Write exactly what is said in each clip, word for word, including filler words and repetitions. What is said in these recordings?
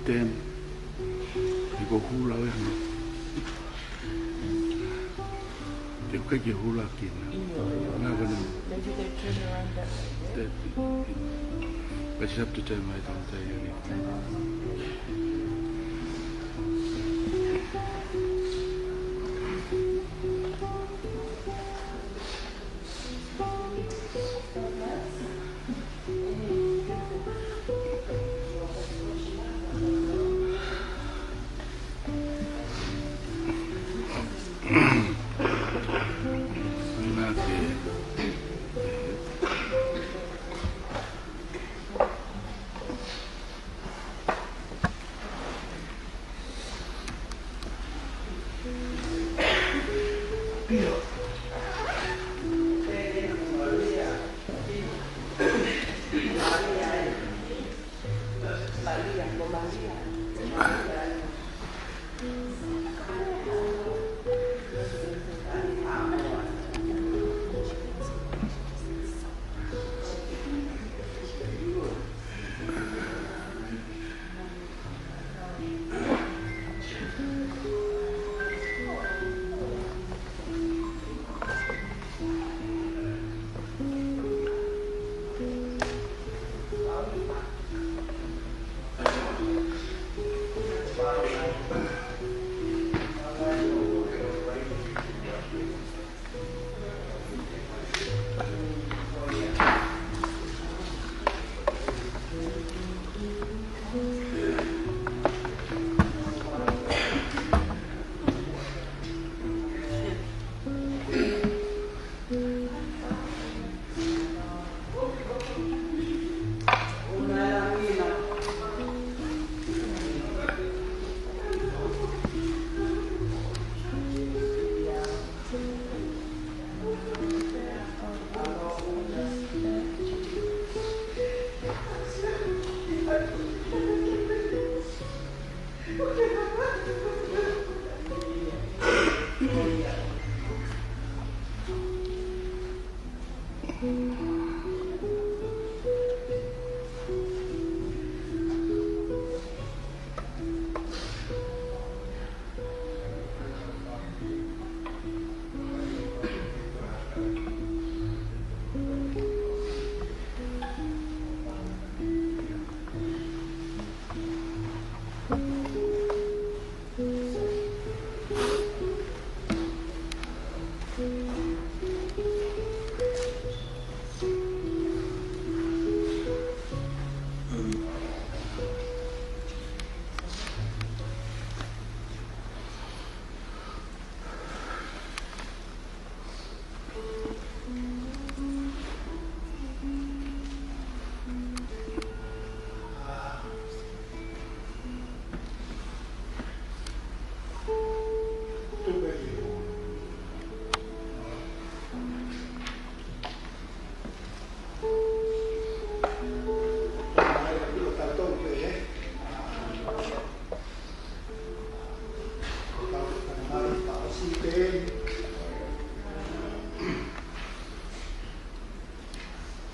Ten. He ko e hula ʻo e hana. Te u kai ke hula kina. Ngā kona. Maybe they turn around that way. That, but you have to turn right on there.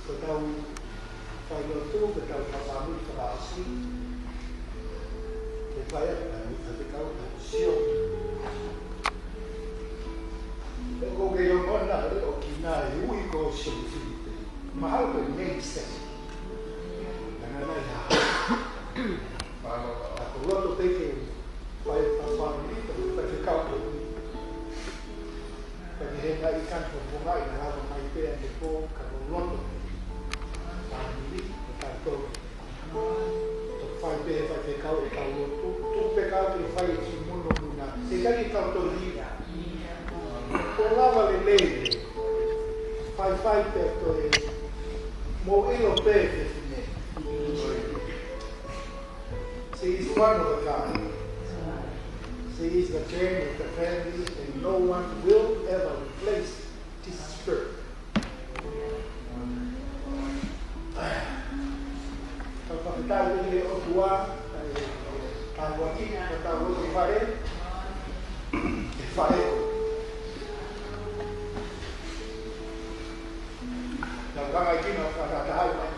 Ko ʻetau fai lotu, ko ʻetau fakaʻamu fakaʻosi, ʻe fai ʻa e fai ʻa e kau ʻa sio. ʻE ko ke ʻio mona, ʻe ʻo kina e ui ko sio ki te. Mahalo ko e nei se. Nana nai ha. ʻA ko loto te ke fai ʻa e fāmili, ko e fai ʻa e kau ko. Ka ke he ngai kan ko ko ngai na lava mai pē ʻa e pō ka ko loto. Fāmili, ko tautolu. To fai pē, fai pē kau ʻe kau loto. Tuku pē kau ke fai e ki mono muna. ʻE ka ki kau to lia. Ko lava lelei. Fai fai pē to e. Mo ʻilo pē ke fine. She is one of a kind. She is the chain of the family, and no one will ever replace this spirit. Tau fakatau ki he ʻOtua, tau waki, tau waki fare, fare. Tau kanga i kina, fakataha mai.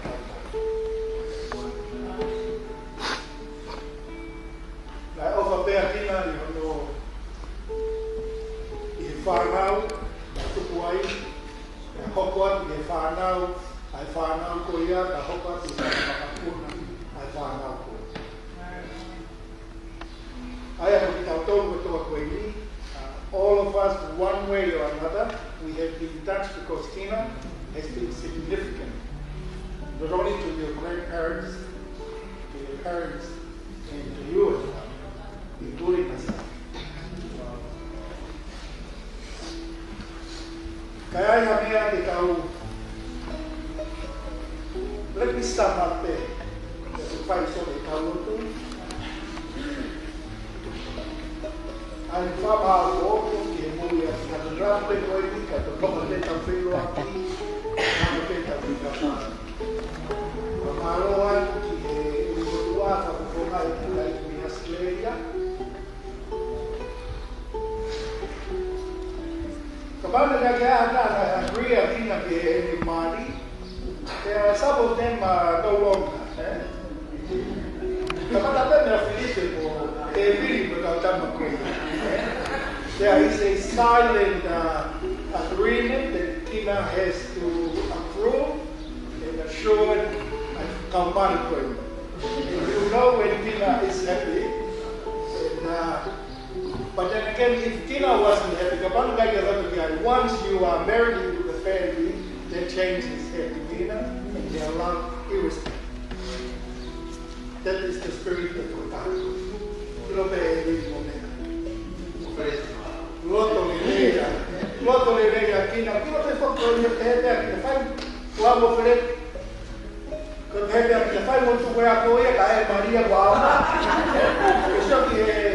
ʻa e fānau ko ia, ka hoko atu ki he makapuna ʻa e fānau ko ia. ʻA ia ko kitautolu kotoa ko eni, uh, all of us, one way or another, we have been touched because Tina has been significant, not only to your grandparents, to your parents, and to you as well, including myself. Ka ʻi ai ha meʻa te tau let me sum up there. Te u fai so te tau lotu. ʻA e fakaʻofoʻofa ki he moʻui ʻa Tina, te u lave pē ko eni ka te u toka te tau feʻiloaki. Lave pē tau feʻiloaki. Fakamālō atu ki he ʻEiki ʻOtua, fakafofonga ʻi he kakai ʻi ʻAositelēlia. Kapau naʻe ʻikai ke ʻi ai ha taha naʻe agree ʻa Tina ki heʻene mali, there are some of them are no longer, eh? Kamata pē meia Filipe mo Tēvili mo e kau tama ko ia, eh? There is a silent, uh, agreement that Tina has to approve and assure ʻa e kau mali ko eni. And you know when Tina is happy, and, uh, but then again, if Tina wasn't happy, kapau naʻe ʻikai ke loto ki ai, once you are married into the family, that changes everything, Tina, and their love, irrespective. That is the spirit of God. ʻIlo pē ʻEiki mo e meʻa. Loto lelei ʻa, loto lelei ʻa Tina. ʻIlo pē foki ʻo ia pehē pē ʻa Tina fai. Ko au mo Fele. Ko e pehē pē ʻa Tina fai mo tuku ʻa ko ia ka e Malia ko au. Ko Soki e.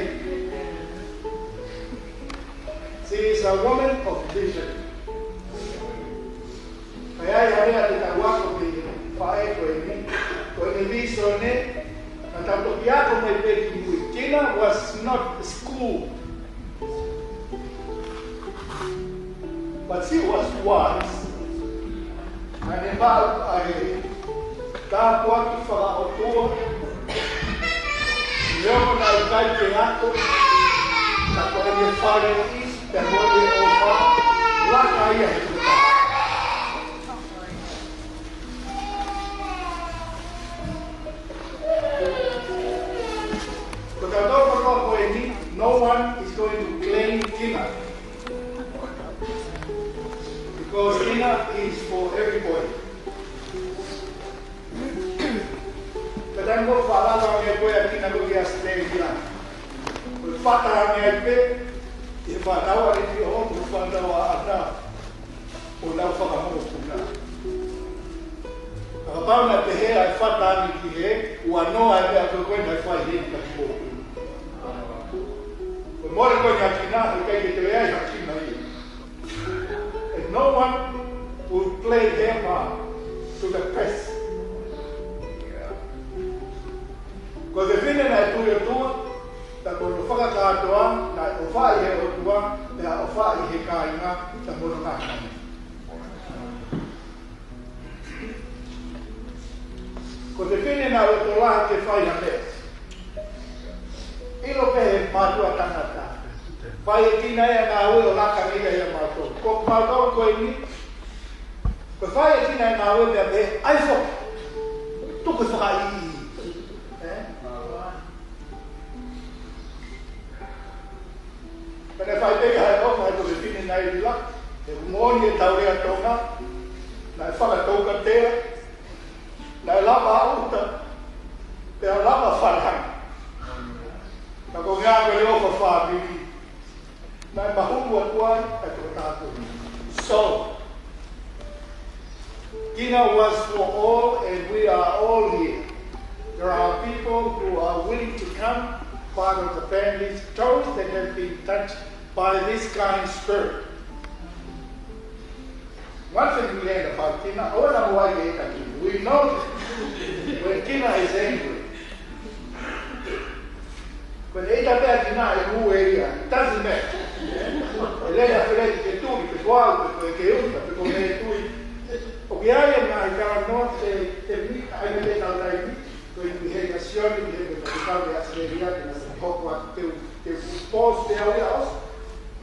She is a woman of vision. Ka ʻi ai ha meʻa te tau ako mei he faʻē ko eni, ko ʻene vīsone, naʻa tau toki ako mai pē ki mui. Tina was not schooled. But she was wise. Naʻa ne maʻu ʻa e tāpuaki fakaʻotua. Neongo naʻe ʻikai ke ako, ka ko ʻene fale ʻi, pea mo ʻene ʻofa, laka ia he tuta. Ko tautolu kotoa ko eni, no one is going to claim Tina. Because Tina is for everybody. Ka taimi ko ē fakalava ange ko ē ʻa Tina ko ē ki ʻAositelēlia. Ko e fata ange ai pē, ʻi he fānau ʻa Liti ʻo, ko e fānau ʻa ʻAna. ʻO nau fakamokopuna. Ka kapau naʻe pehē ʻa e fata ange ki he, ua noa e meʻa ko ē naʻe fai heni ka ki mokopuna. Ko e mole ko ē ʻa Tina, he ʻikai ke toe ʻi ai ha Tina ia. And no one will play her part to the best. Ko e fefine naʻe tui ʻOtua, pea ko hono fakakātoa, naʻe ʻofaʻi he ʻOtua, pea ʻofaʻi he kāinga, pea mo hono ngaahi mane. Ko e fefine naʻe loto lahi ke fai ha meʻa. ʻIlo pē he mātuʻa tangata. Fai ʻe Tina ia ngāue ʻo laka mei ai ʻa mautolu. Ko mautolu ko eni, ko e fai ʻe Tina ia ngāue pea pehē, ʻai foki. Tuku e fakaʻiʻi. Eh? Pea naʻe fai pē ia he ʻofa he toki fefine naʻe ʻi lalo. He ʻoku moʻoni e tau lea Tonga, naʻe fakatoukatea, naʻe lava ʻuta, pea lava falehanga. Ka ko e ngāue ko ē ʻofa fāmili, naʻe mahulu atu ai ʻa e tokotaha ko eni. So, Tina was for all, and we are all here. There are people who are willing to come, part of the families, those that have been touched by this kind spirit. One thing we learned about Tina, ʻoua naʻa mou ʻai ke ʻita Tina. We know that when Tina is angry, ko e ʻita pē ʻa Tina ʻe hū ʻe ia. It doesn't matter. ʻE lele ʻa Feleti ke tuli, pe ko au, pe ko e ke uta, pe ko e tui. ʻOku ʻi ai e ngaahi talanoa te, te mi, ʻai me te tau taimi, ko e ʻi he ka Sione, ʻi he ka te tau ʻi ʻAositelēlia, te na se hoko atu te u, te u pause pē au ia ʻosi.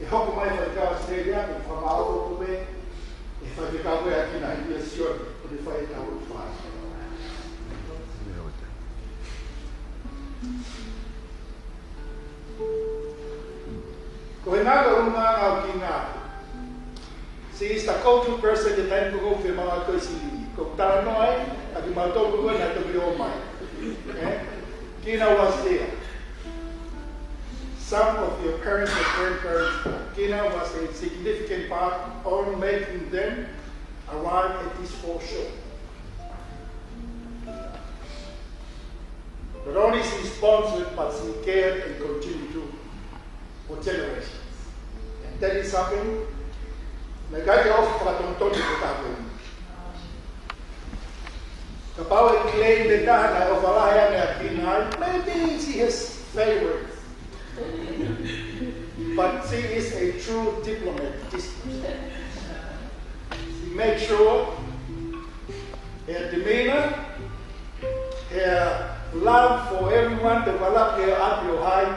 ʻE hoko mai e faifekau ʻAositelēlia, ke fakamāʻopoʻopo pē. Faifekau ko ē ʻa Kina, ʻa ia ʻa Sione, ʻoku ne fai ʻetau ʻofa. Ko e ngaahi ʻulungaanga ʻo Kina. She is the go-to person ʻi he taimi ko ē ʻoku fiemaʻu ai ʻa e silini. Ko e talanoa ē, ʻa kimautolu ko ē naʻe toki ō mai. Eh? Kina was there. Some of your parents and grandparents, Kina was a significant part on making them arrive at this foreshore. Not only she sponsored, but she cared and continued to for generations. And that is something naʻe ʻikai ke u fakatonutonu ki he taha ko eni. Kapau ʻe claim ʻe ha taha naʻe ʻofa lahi ange ʻa Kina ai, maybe she has favorites. But she is a true diplomat, this person. She made sure her demeanor, her love for everyone, the love her up your high.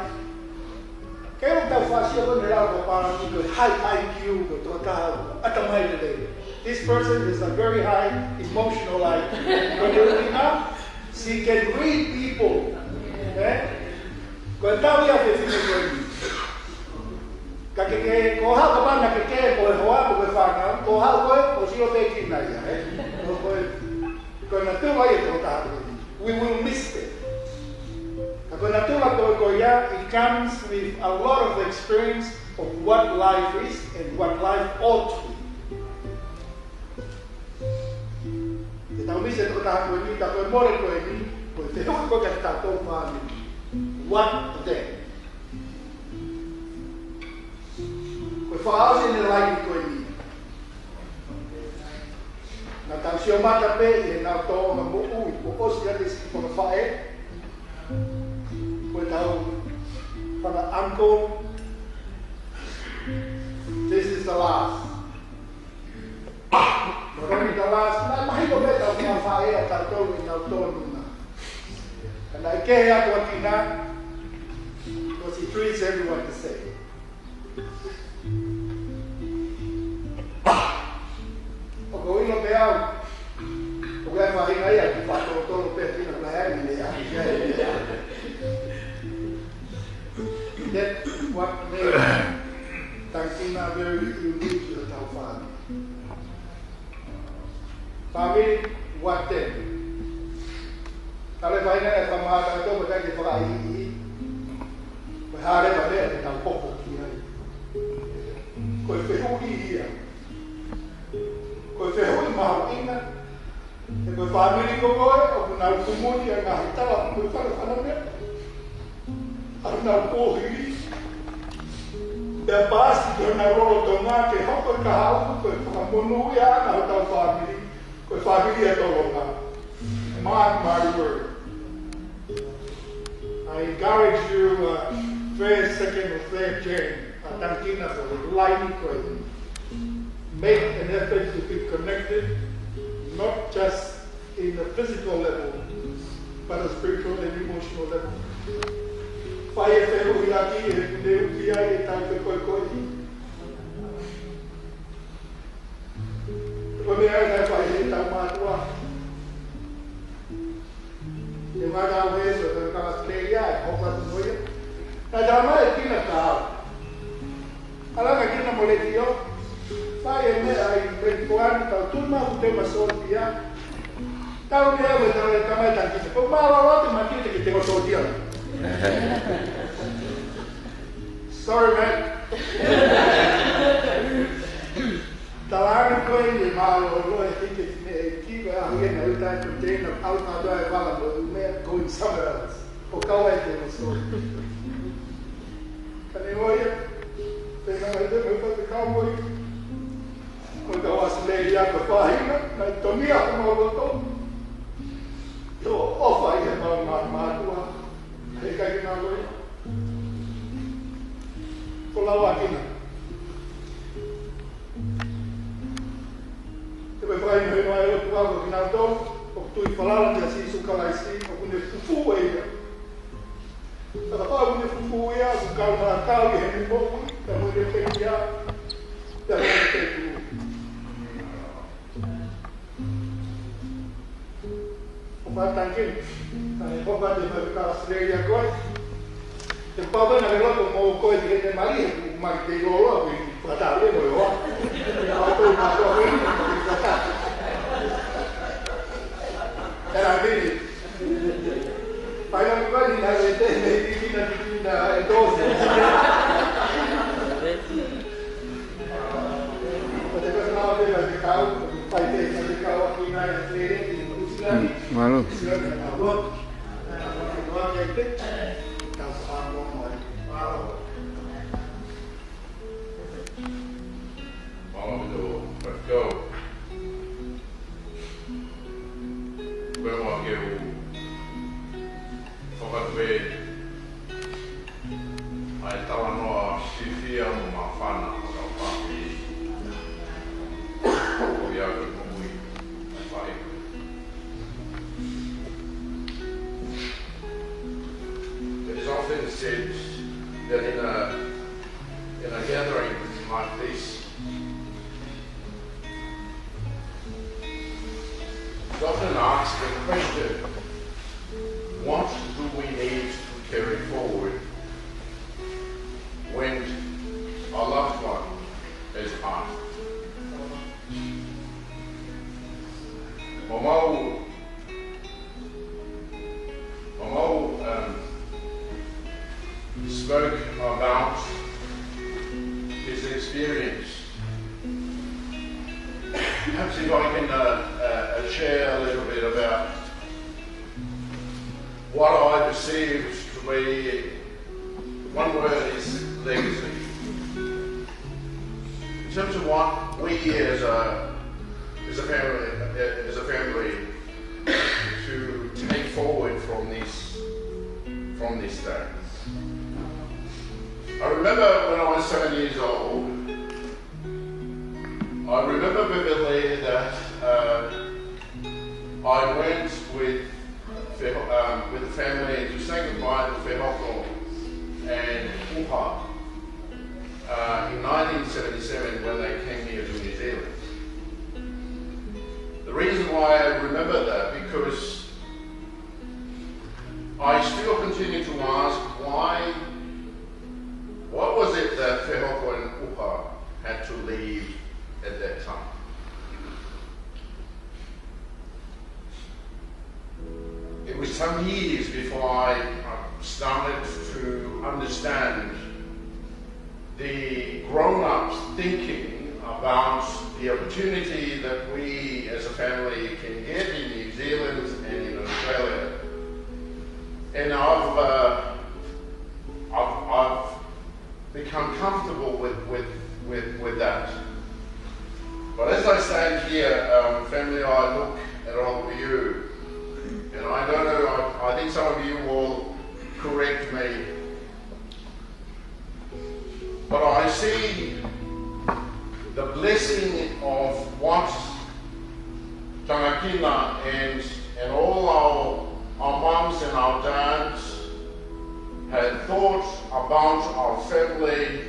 Ke u tau fasia ko ne lau ko pala ni ko high I Q ko tō tau ʻatamai lelei. This person is a very high emotional I Q. Ko e ui na, she can read people. Eh? Ko e tau ia fefine ko eni. Ka ke ke, ko hau ka mana ke ke, ko e hoa, ko e fānau, ko hau ko e, ko sio pe Kina ia, eh? Ko, ko e, ko e natula ia tō tau. We will miss it. Ka ko e natula ko, ko ia, it comes with a lot of experience of what life is and what life ought to be. Te tau misi e tokotaha ko eni, ka ko e mole ko eni, ko e fehuʻi ko ē kiate kitautolu fāmili. What then? Ko e fakaʻosi ʻene laini ko eni. Naʻa tau sio mata pē ʻi heʻenau tōʻonga moʻui, kuo ʻosi ʻa e siʻi fanga faʻē, ko ʻetau fanga uncle. This is the last. Not only the last, naʻe mahino pē ʻetau fanga faʻē ʻa tautolu ʻi heʻenau tōʻonga moʻui. Ka naʻe kehe atu ʻa Kina, because he treats everyone the same. ʻOku ou ʻilo pē au, ʻoku ʻi ai e faʻahinga ia ʻoku fakatotolo pē ʻa Kina, ʻoku ʻi ai e meʻa, ʻoku ʻi ai e meʻa. That's what makes Tangikina very unique to the Tau family. Fāmili, what then? Tale faina e kamata tō, ko e kai te fakaʻihi. Ko e hā leva e meʻa te tau hoko ki ai? Ko e fehuʻi ia. Ko e fehuʻi mahuʻinga. He ko e fāmili ko ē, ʻoku nau kumuni ʻa e ngaahi tala, ko e fale fale meʻa. ʻA ʻenau kuohili. Pea paasi ki honau lolotonga ke hoko e kahaʻu ko e fakamonūʻia ʻana hotau fāmili, ko e fāmili ʻa Tolonga. Mark my word. I encourage you, uh, first, second, or third gen, ʻa Tangikina ko e laini ko ē. Make an effort to be connected, not just in a physical level, but a spiritual and emotional level. Fai e fehuʻiʻaki, he ʻoku ne uki ai ʻetau fekoekoeʻi. Ko e meʻa ia naʻe fai ʻe heʻetau mātuʻa. He mata au he so, ka ka Australia, ʻe hoko atu mo ia. Naʻe talamai ʻe Kina kia au. ʻAlu ange Kina mo Letiō. Fai e meʻa ʻi Melbourne, tau tui mai ʻoku te ma sōtia. Tau meʻa ʻe tau e tamai Tangikina. Ko mālōlō te ma tui te ke te ma sōtia. Sorry, man. Tala ange ko ē ʻe mālōlō e hiki ki he ʻEiki, ko e ʻaho ia naʻe uta ai ko Jane, ʻo ʻalu kātoa e vala mo e ʻū meʻa, going somewhere else. ʻO kau ai te ma sō. Ka ne ʻoia, te na mai te mai te kau ʻoi. Ko e kau Australia ko e faʻahinga, naʻe tōmia ko mau loto. ʻOku ʻofa ʻi he mau mā-, mātuʻa. He ʻikai ke na ʻoia. Ko e lau ʻa Kina. Te me fai mai mai o tua ko kinautolu ʻoku tui falala kia Sīsū Kalaisi, ʻoku ne fufū ʻe ia. Ka kapau ʻoku ne fufū ia, ʻoku kau na kau ʻi heʻene moʻui, pea mo ʻene pekia, pea mo ʻene pekia. Pātangkini, ʻa e hopa te mai ka Australia koe. Te pau pena ke loto mo koe te ke ne mali, he ku mali te lolo, ku i pata le mo e hoa. Te pau pena ko e pata. Tera kini. Pai na ko ni na le te ne kiki na kiki na e doze. Mālō. Mālō ʻaupito, let's go. Ko e ʻuhinga ke u fakatue ʻa e talanoa fiefia mo māfana ʻo e kau fāmili. Ko ia ko e moʻui ʻa e faʻē. It is often said that in a, in a gathering like this, it's often asked the question, what do we need to carry forward when a loved one has passed? Mamau, Mamau, um, spoke about his experience. Perhaps if I can, uh, uh, uh, share a little bit about what I perceive to be, one word is legacy. In terms of what we as a, as a family, as a family to take forward from this, from this day. I remember when I was seven years old, I remember vividly that, uh, I went with, um, with the family to say goodbye to Fehoko and Uha, uh, in nineteen seventy-seven when they came here to New Zealand. The reason why I remember that, because I still continue to ask why, what was it that Fehoko and Uha had to leave at that time? It was some years before I, uh, started to understand the grown-ups thinking about the opportunity that we as a family can get in New Zealand and in Australia. And I've, uh, I've, I've become comfortable with, with, with, with that. But as I stand here, um, family, I look at all of you, and I don't know, I, I think some of you will correct me, but I see the blessing of what Tangakina and, and all our, our mums and our dads had thought about our family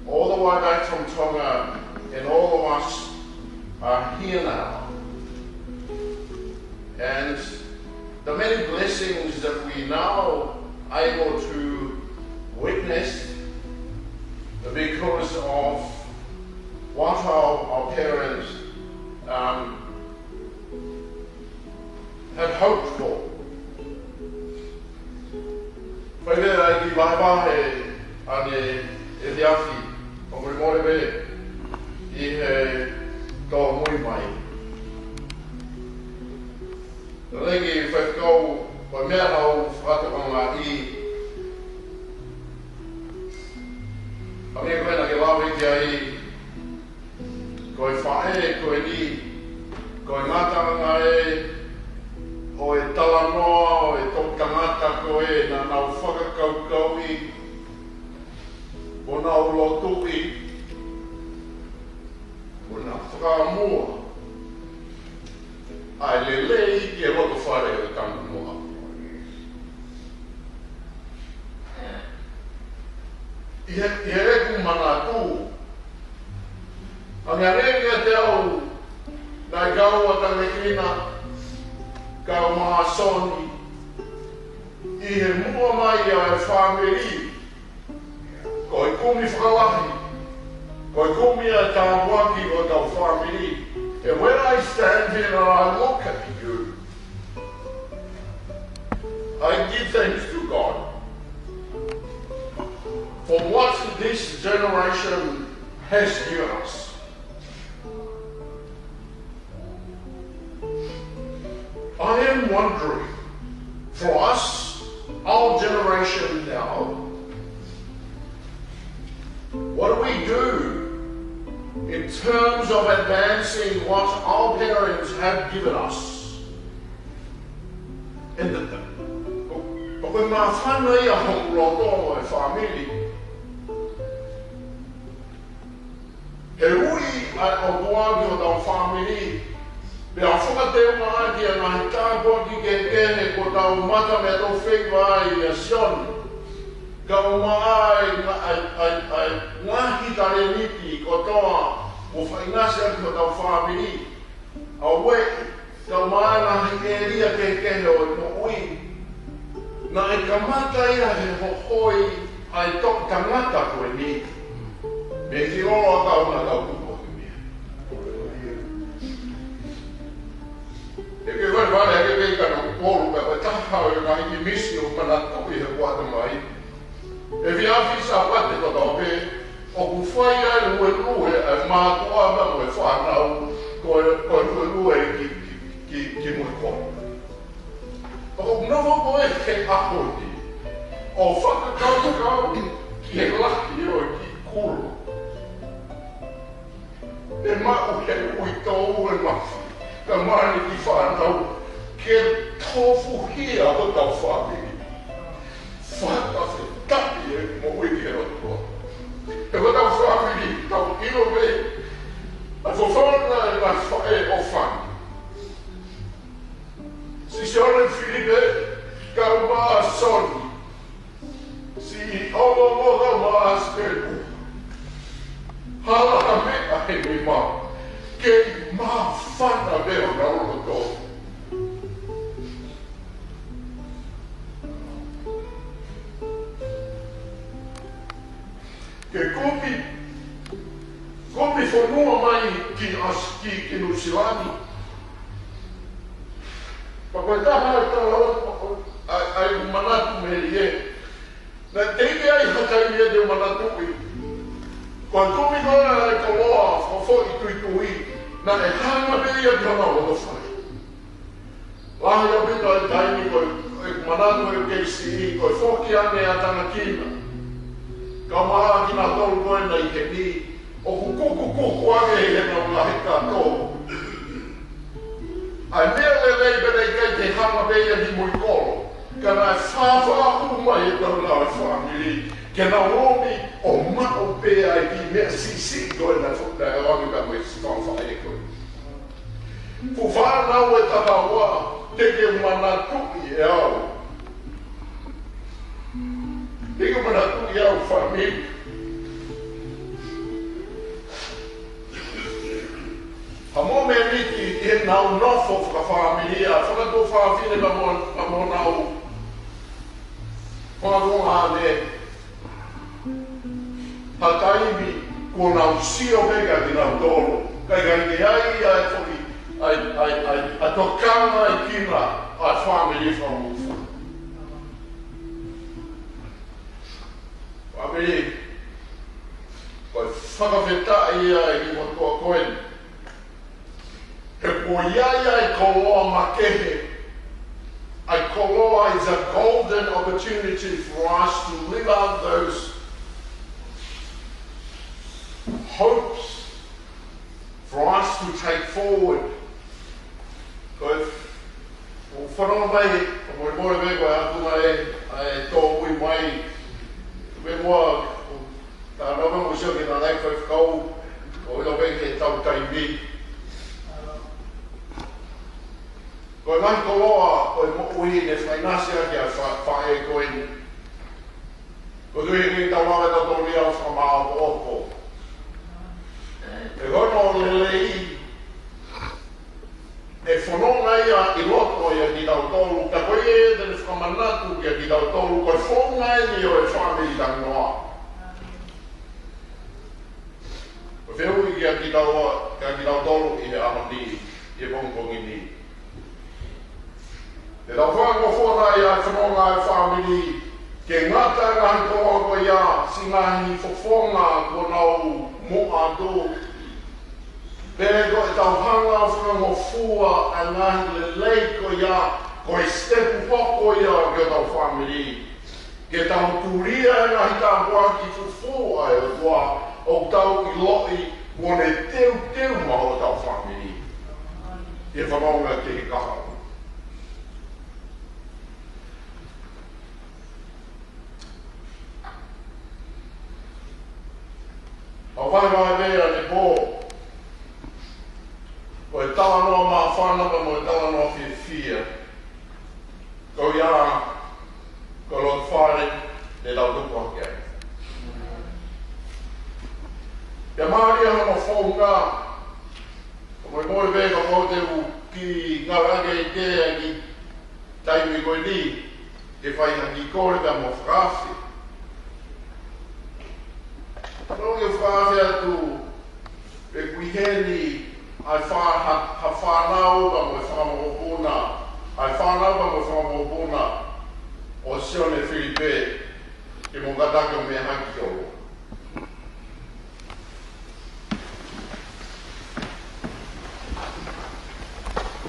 all the way back from Tonga, and all of us are here now. And the many blessings that we now able to witness because of what our, our parents, um, have hoped for. Fai pē ai ki vaevae ʻaneefiafi, ʻo mole mole pē ʻi he tōmui mai. Lelei ki he faifekau, ko e meʻa ʻoku ou fakatokangaʻi, ʻa e meʻa ko ē naʻa ke lave ki ai, ko e faʻē ko eni, ko e ngataʻanga ē ʻo e talanoa ʻo e toʻutangata ko ē naʻa nau fakakaukauʻi, mo nau lotuʻi, mo nau fakamuʻa ʻa e lelei ki he loto fale ʻo e tangutu moʻa. ʻI he, ʻi heʻeku manatu, ʻa e meʻa lelei kiate au, naʻe kau ʻa Tangakina, Kau māsoni, ʻi he muʻa mai ʻa e fāmili, ko e kumi fakalahi, ko e kumi ʻa e tāpuaki ʻo hotau fāmili. And when I stand here and I look at you, I give thanks to God for what this generation has given us. I am wondering, for us, our generation now, what do we do in terms of advancing what our parents have given us? And the, ʻoku māfana ia hoku loto ʻo e fāmili. He ui ʻa e ʻOtua ki hotau fāmili, pea fakateunga ʻaki ʻa e ngaahi tāpuaki kehekehe kuo tau mata mei he tau feiva ai ʻia Sione. Kau mai ʻa e, ʻa e, ʻa e, ʻa e ngaahi talēniti kotoa kuo faʻinasi ʻaki hotau fāmili. ʻA e ueʻi, kau mai ʻa e ngaahi ʻēlia kehekehe ʻo e moʻui. Naʻe kamata ia he hohoi ʻa e toʻu tangata ko eni. Mei he kiʻi lolo ʻa e kau na kau kuko he mea. ʻE ke vai vale, ʻe ke vai kano polu, pea ko e taha ʻo e ngaahi ʻīmisi ʻoku manatuʻi he kuata mai. ʻE via fi Sāpate kotoa pē, ʻoku fai ai luelue ʻa e mātuʻa mo e fānau, ko e, ko e luelue ki, ki, ki, ki mui ko. ʻOku nofo ko ē he ʻaho ni ʻo fakakaukau ki he lahi ʻo e kiʻi kulo. ʻE maʻu he uitou e mafi, ka mani ki fānau, ke tofuhia hotau fāmili. Fakafetaʻi e moʻui ki he ʻOtua. He hotau fāmili, tau ʻilo pē ʻa e fofona ʻa e ngaahi faʻē ʻofani. Siʻi Sione Filipe, kau māsoni. Siʻi ʻOvamoka mo ʻAsipelu. Hala ha meʻa he nima, kei māfana pē honau loto. Ke kumi, kumi fonua mai ki ʻAsi-, ki, ki Nuʻusila ni. Pea ko e taha ʻa e tala ʻo, ʻa, ʻa e manatu mei ai. Naʻe teʻeki ai ha taimi ia te u manatuʻi. Ko e kumi ko ē ʻa e koloa fakafoʻituitui, naʻe hanga pē ia ki hono loto fale. Lahi ʻaupito e taimi ko e, ko e manatu ʻe kei siʻi, ko e foki ange ʻa Tangakina. Kau mai kinautolu ko ē naʻe ʻi heni, ʻoku kukukuku ange ʻi heʻenau ngaahi kato. ʻA e meʻa lelei pē naʻe ʻikai ke hanga pē ia ki mui kolo. Ka naʻe fāfā hū mai ʻetau ngāue fāmili, ke nau ōmi ʻo maʻu pē ʻa e kiʻi meʻa siʻisiʻi ko ē naʻe fo-, naʻe ʻoange ka mo e siʻi fāfā ʻe ko ē. Fuʻu fānau ʻe taha ua, te ke manatuʻi ʻe au. Te ke manatuʻi ʻe au fāmili. Ha mōmeniti ʻi heʻenau nofo fakafāmili ʻa e fakatuofāfine pea mo, pea mo honau fakatuofāfine. Ha taimi kuo nau sio pē kia kinautolu. Kae ʻikai ke ʻi ai ʻa e foʻi, ʻa e, ʻa e, ʻa e, ʻa e tokanga ʻa e kina ʻa e fāmili fakaʻofoʻofa. Fāmili, ko e fakafetaʻi ia ʻi he motuʻa ko eni. He ko ia ia e koloa makehe. ʻA e koloa is a golden opportunity for us to live out those hopes, for us to take forward. Ko e, ʻo fanongo mai, ʻo molemole mai ko e atu mai, ʻa e tō ui mai, me mua, tā nau me mo sio ki nā nai ko e kau, ʻo ʻilo mai ke tau taimi. Ko e ngaahi koloa ʻo e moʻui ne faʻinasi ʻaki ʻa e fa-, faʻē ko eni. Ko e tui ni tau lava ʻe tautolu ia ʻo fakamāʻopoʻopo. ʻE hono lelei, ʻe fononga ia ʻi loto ia ʻo e fāmili talanoa. ʻO fehuʻi kia kitaua, kia kitautolu ʻi he ʻaho ni, ʻi he pongipongi ni. Te tau fakangofua nai ʻa e fononga ʻa e fāmili, ke ngata e ngaahi koloa ko ia, siʻi ngaahi fofonga kuo nau moʻua atu. Pe ko ʻetau hanga ʻo fakangofua ʻa e ngaahi lelei ko ia, ko e sitepu hoko ia ki hotau fāmili. Ke tau tulia e ngaahi tāpuaki fufū ʻa e ʻOtua, ʻoku tau ʻiloʻi kuo ne teuteu mai hotau fāmili. Ke fanongo ki he kahaʻu. ʻOku vahevahe pē ʻanepō, ko e talanoa māfana pea mo e talanoa fiefia. Ko ia, ko e loto fale, te tau tupu hake ai. Pea mālie hono founga, ko e moimoi pē kapau te u kiʻi ngāueʻaki ʻa e kiʻi taimi ko eni, ke fai ha kiʻi kole pea mo fakaafe. Ko e kiʻi fakaafe atu, pe ʻoku ʻi heni ha fā-, ha, ha fānau pea mo e fanga mokopuna, ha fānau pea mo e fanga mokopuna ʻo Sione Filipe, ke mou kātaki ʻo meʻa hake ki ʻolunga.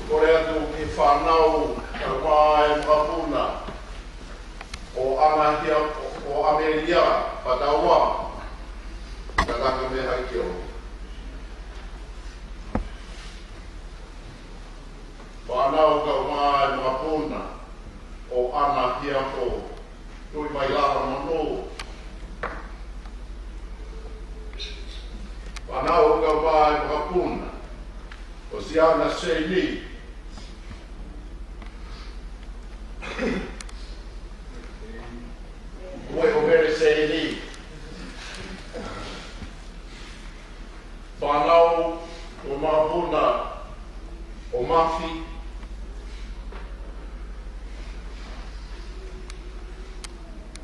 Kole atu ki he fānau, kae ʻumaʻā e makapuna ʻo ʻAnahia, ʻo ʻAmelia Pataua, kātaki ʻo meʻa hake ki ʻolunga. Fānau, kae ʻumaʻā e makapuna ʻo ʻAnahia Tuʻimailala Mano. Fānau, kae ʻumaʻā e makapuna ʻo Siana Seini. Ueʻomele Seini. Fānau, kae ʻumaʻā e makapuna ʻo Mafi.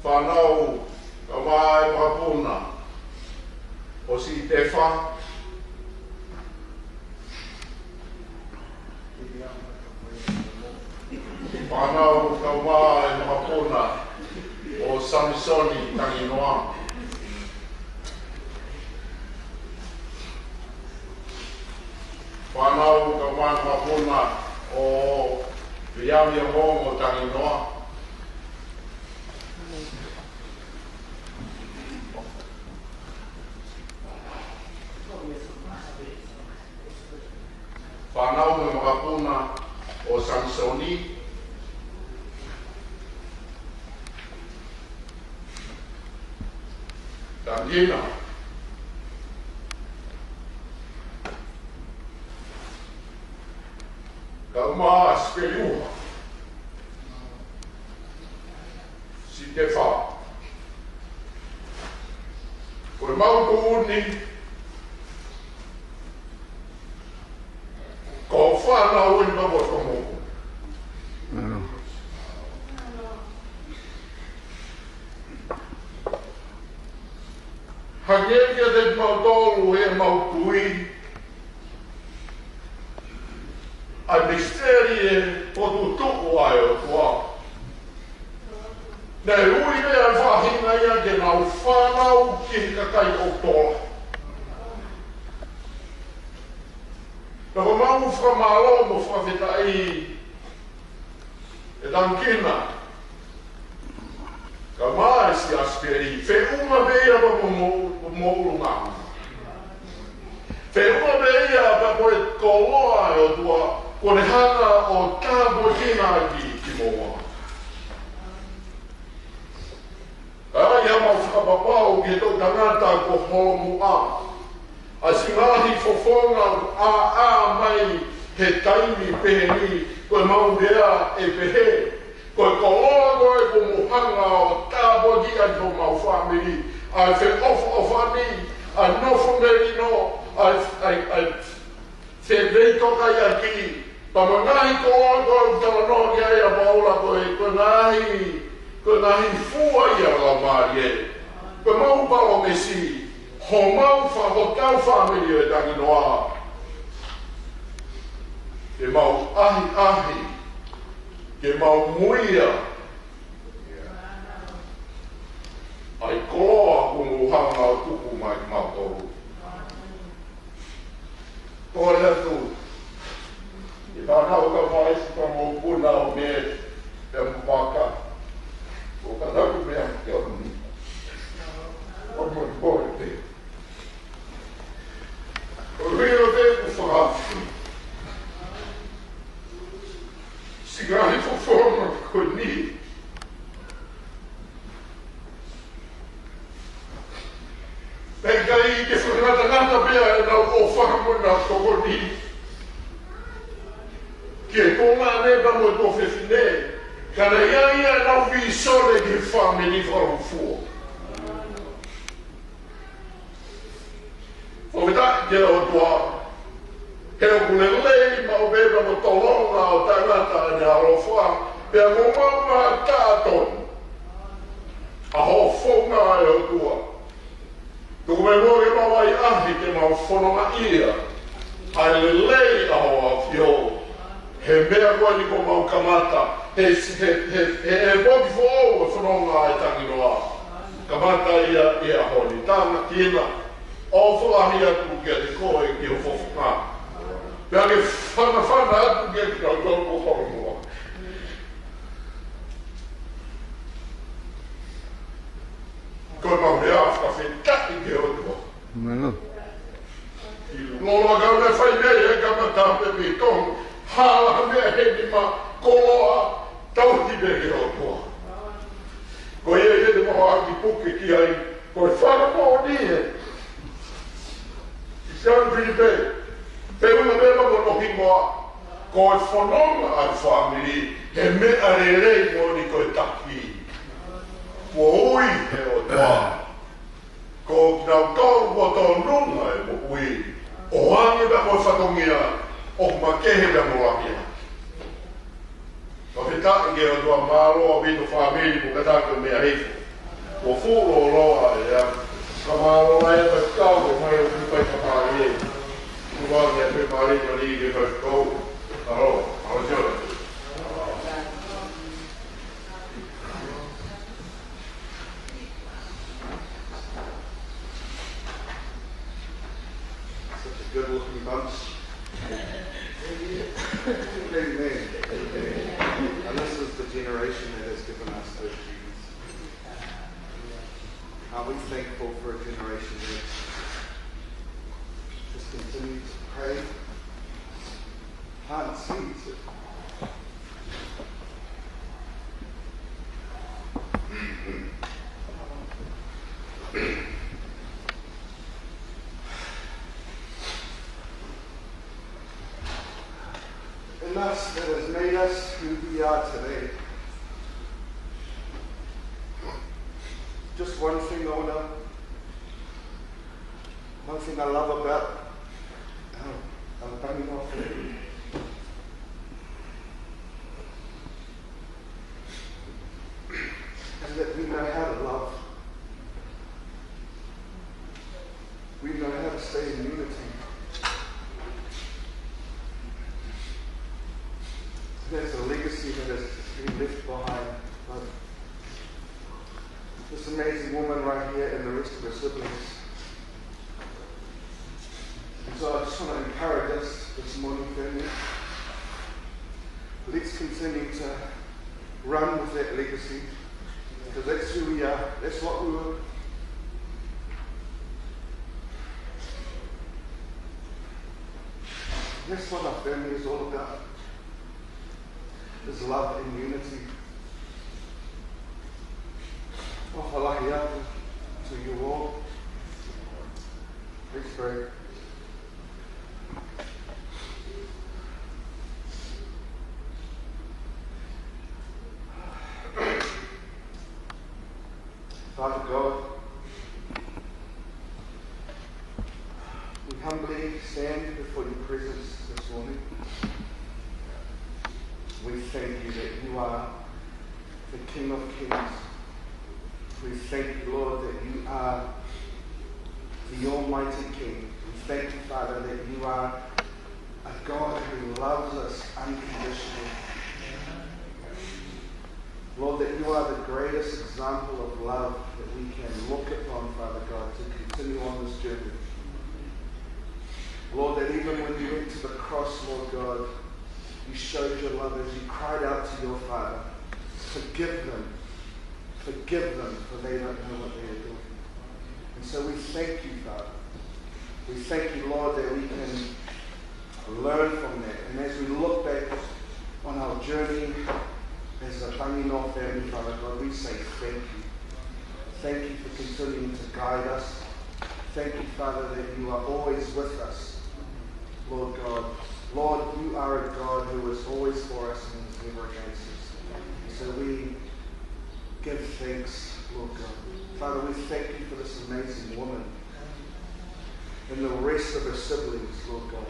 Fānau, kae ʻumaʻā e makapuna ʻo Sitefa. Fānau, kae ʻumaʻā e makapuna ʻo Samisoni Tanginoa. Fānau, kae ʻumaʻā e makapuna ʻo Viliami Ongoongo Tanginoa. Fānau mo e makapuna ʻo Samisoni Tanginoa. Kae ʻumaʻā e sipeliuha Sitefa. Ko e mau tuʻu ni, ko e fānau eni pea mo e fanga mokopuna. Hangē kiate kimautolu he mau tui ʻa e misiteli ʻo e potu tuʻu ʻa e ʻOtua. Naʻe ui pē ʻa e faʻahinga ia ke nau fānau ki he kakai ʻoku tola. Pea ko ʻemau fakamālō mo fakafetaʻi ʻe Tangikina, kae ʻumaʻā e siasi pē, feʻunga pē ia mo, mo, mo, mo ʻulungaanga. Feʻunga pē ia pea ko e koloa ʻa e ʻOtua, kuo ne hanga ʻo tāpuekina ʻaki kimoua. ʻA ia mau fakapapau ki he toʻutangata ko Holomuʻa, ʻa siʻi ngaahi fofonga ʻoku ʻā mai he taimi pehē ni, ko ʻemau lea ʻe pehē, ko e koloa ko ē kuo mo hanga ʻo tāpuakiʻi ʻaki homau fāmili, ʻa e feʻofoʻofani, ʻa e nofo melino, ʻa e, ʻa e, ʻa e fefeitokaiʻaki, pea mo e ngaahi koloa ko ē ʻoku talanoa ki ai ʻa Paula ko e, ko e ngaahi, Ko e ngaahi fua ia ʻa e Laumālie. Ko ʻemau palōmesi, homau fa-, hotau fāmili ʻo e tanginoa, ke mau ʻahiʻahi, ke mau muia ʻa e koloa kuo mou hanga ʻo tuku mai kiate kimautolu. Kole atu ki he fānau, ka fai si ka mo puna ʻo me, pea mo paka. ʻO ka taku meʻa ke ʻo ni. ʻO mo pole te. ʻO rio te ku fakafi. Siʻi ngaahi fofonga ko eni. Pea ʻikai ke fakangatangata pē ʻenau ʻofa mo ʻenau tokoni ki he tuongaʻane pea mo e tuofefine. Ka naʻe ʻi ai ʻenau vīsone ki he fāmili fakalūkufua. Fakafetaʻi ki he ʻOtua, he ʻoku lelei maʻu pē pea mo e tolonga ʻo e tangata ʻene ʻaloʻofa, pea mo maʻu maʻatautolu ʻa hoʻo founga ʻe ʻOtua. Tuku mai muʻa ke mau ʻahiʻahi ke mau fononga ia ʻa e lelei ʻa hoʻo ʻAfio. He meʻa ko eni kuo mau kamata, he, he, he, he, he poki foʻou e fononga ʻa e tanginoa. Kamata ia ʻi he ʻaho ni, tānaki ʻena ʻofa lahi atu kiate koe ki ho fofonga. Pea ke fanafana atu kiate kinautolu kuo holomua. Ko ʻemau meʻa fakafetaʻi ki he ʻOtua. Mālō. ʻI lolo ka ne fai mei he kamata pē mei tonu, hala ha meʻa heni ma koloa, tauhi pē ki he ʻOtua. Ko ia ia te mau ʻaki puke ki ai, ko e fakamoʻoni ē. ʻI Sione Filipe, pe una pē ma ko no hingoa, ko e fononga ʻa e fāmili, he meʻa lelei moʻoni ko e taki. Kuo ui ʻe he ʻOtua. Ko kinautolu kuo tōnunga e moʻui, ʻo hangē pē ko e fatongia, ʻoku makehe pē mo lahi. Fakafetaʻi ki he ʻOtua, mālō ʻaupito fāmili mo ka taku meʻa hifo. Kuo fuʻu lōloa ʻa e ʻaho. Ka mālō ai ʻa e kau, ko mai ʻo ki fai ka mālie. Kuo vā ki a pe mālie mani ke fai kau. Mālō, mālō Sione. Such a good looking bunch. Amen. And this is the generation that has given us those genes. Are we thankful for a generation that has continued to pray, plant seeds? And that's, that has made us who we are today. Just one thing I wanna, one thing I love about, um, our tangata is that we know how to love. We know how to stay in unity. There's a legacy that has been left behind by this amazing woman right here and the rest of her siblings. And so I just want to encourage us this morning, family. Let's continue to run with that legacy, because that's who we are. That's what we were. That's what our family is all about. Is love and unity. ʻOfa lahi atu to you all. Let's pray. Father God, we humbly stand before your presence this morning. We thank you that you are the King of Kings We thank you, Lord, that you are the Almighty King. We thank you, Father, that you are a God who loves us unconditionally. Lord, that you are the greatest example of love that we can look upon, Father God, to continue on this journey. Lord, that even when you went to the cross, Lord God, you showed your love as you cried out to your Father, "Forgive them, forgive them, for they don't know what they are doing." And so we thank you, Father. We thank you, Lord, that we can learn from that. And as we look back on our journey as a Tangino family, Father God, we say thank you. Thank you for continuing to guide us. Thank you, Father, that you are always with us, Lord God. Lord, you are a God who is always for us and is never against us. So we give thanks, Lord God. Father, we thank you for this amazing woman and the rest of her siblings, Lord God.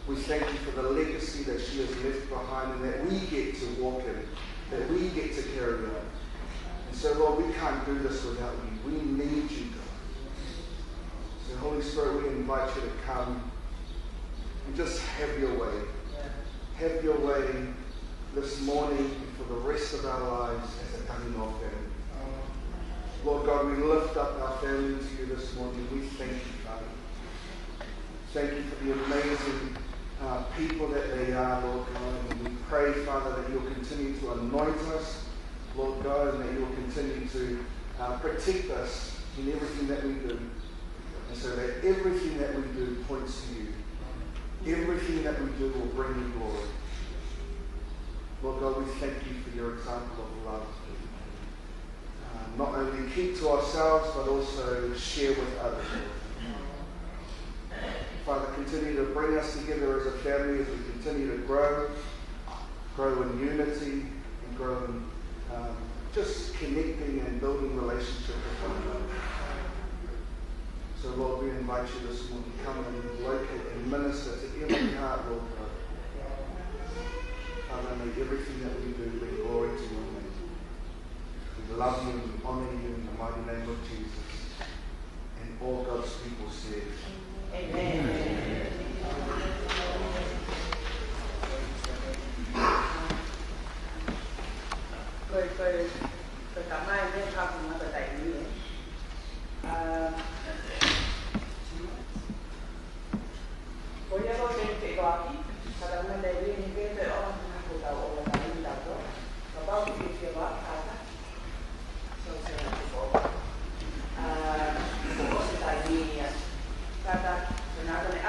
We thank you for the legacy that she has left behind and that we get to walk in, that we get to carry on. And so, Lord, we can't do this without you. We need you, God. So, Holy Spirit, we invite you to come and just have your way. Have your way this morning and for the rest of our lives as a Tangino family. Lord God, we lift up our family to you this morning. We thank you, Father. Thank you for the amazing, uh, people that they are, Lord God. And we pray, Father, that you'll continue to anoint us, Lord God, and that you'll continue to, uh, protect us in everything that we do. And so that everything that we do points to you. Everything that we do will bring you glory. Lord God, we thank you for your example of love. Uh, not only keep to ourselves, but also share with others. Father, continue to bring us together as a family as we continue to grow, grow in unity, and grow in, um, just connecting and building relationship with one another. So, Lord, we invite you this morning. Come and locate and minister to every heart, Lord God. Father, may everything that we do bring glory to your name. We love you and we honor you in the mighty name of Jesus. And all God's people said, Amen. Ko e, ko e, ko e tamai ne ka kuma ka taimi, ē. Ah, ko ia ko e ke ko aki, ka tau manda i ni ke te o na ko tau o la taimi tau to. Kapau ke ke wa ata. So, so, ko, ah, ko se taimi ia. Kata, ko na ko ne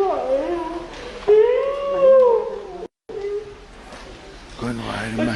Ko ena ʻoku haʻele mai.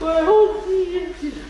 Ko e hoti ʻe Sila.